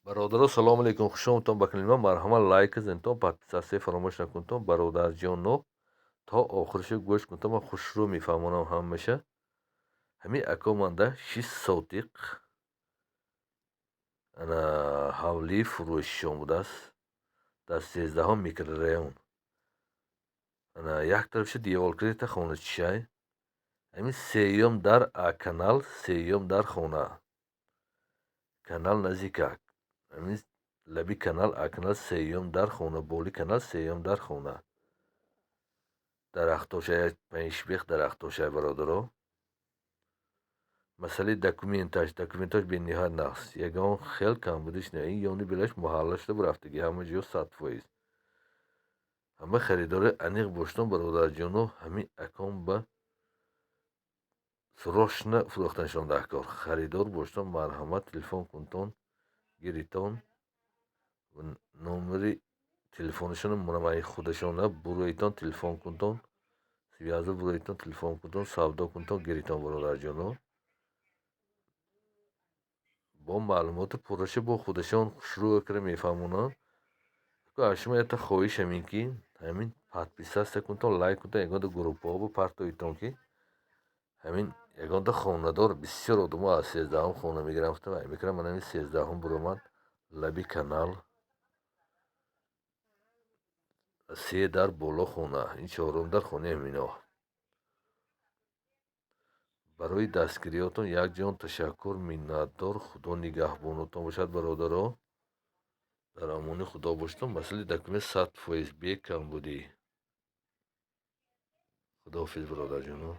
Бародаро, салому алейкум, хушомадтон ба канали ман. Марҳамат, лайк зентон, подписаться фаромӯш накунтон. Бародарҷоно, то охириша гӯш кунтон, ман хушрӯ мефаҳмонам ҳамаша. Ҳамин акоманда 6 сотиқ ана ҳавлии фурӯшишон будааст дар 13-ҳум микрорайон. Ана як тарафша деволкирита хоначишай. Ҳамин сеюм дар канал, сеюм дар хона. Канал наздикак. Ҳамин лаби канал, канал сеюм дар хона, боли канал сеюм дар хона. Дарахтошай, панҷбех дарахтошай, бародаро. Масъалаи документаш, документаш бениҳоят нағз. Ягон хел камбудиш не. Ин ёни белаш муҳалла шуда бурафтагӣ, ҳама ҷо 100%. Ҳама харидори аниқ боштон, бародарҷоно, ҳамин аком ба срочно фурӯхтанашон дар кор. Харидор боштон, марҳамат, телефон кунтон, гиритон. Номери телефонашона мунавваи худашона буроитон, телефон кунтон, связь буроитон, телефон кунтон, савдо кунтон, гиритон, бародарҷоно. Бо маълумоти пурраша бо худашон хушрӯ карда мефаҳмонанд. Аз шумо якта хоҳиш ҳамин ки ҳамин подписаться кунтон, лайк кунтон, ягонта группаҳо бипартоитон, ки ҳамин ягонта хонадор бисёр одамо аз 13-ҳум хона мегиранд, гуфтам мекунам, ман ҳамин 13-ҳум буромад, лаби канал, се дар боло хона, ин чорум дар хонаи ҳамино. Барои дастгириётон якҷон ташаккур, миннатдор. Худо нигаҳбонатон бошад, бародаро. Дар амони Худо бошедон. Масъалаи документ 100% бекамбудӣ. Худоҳофиз, бародарҷоно.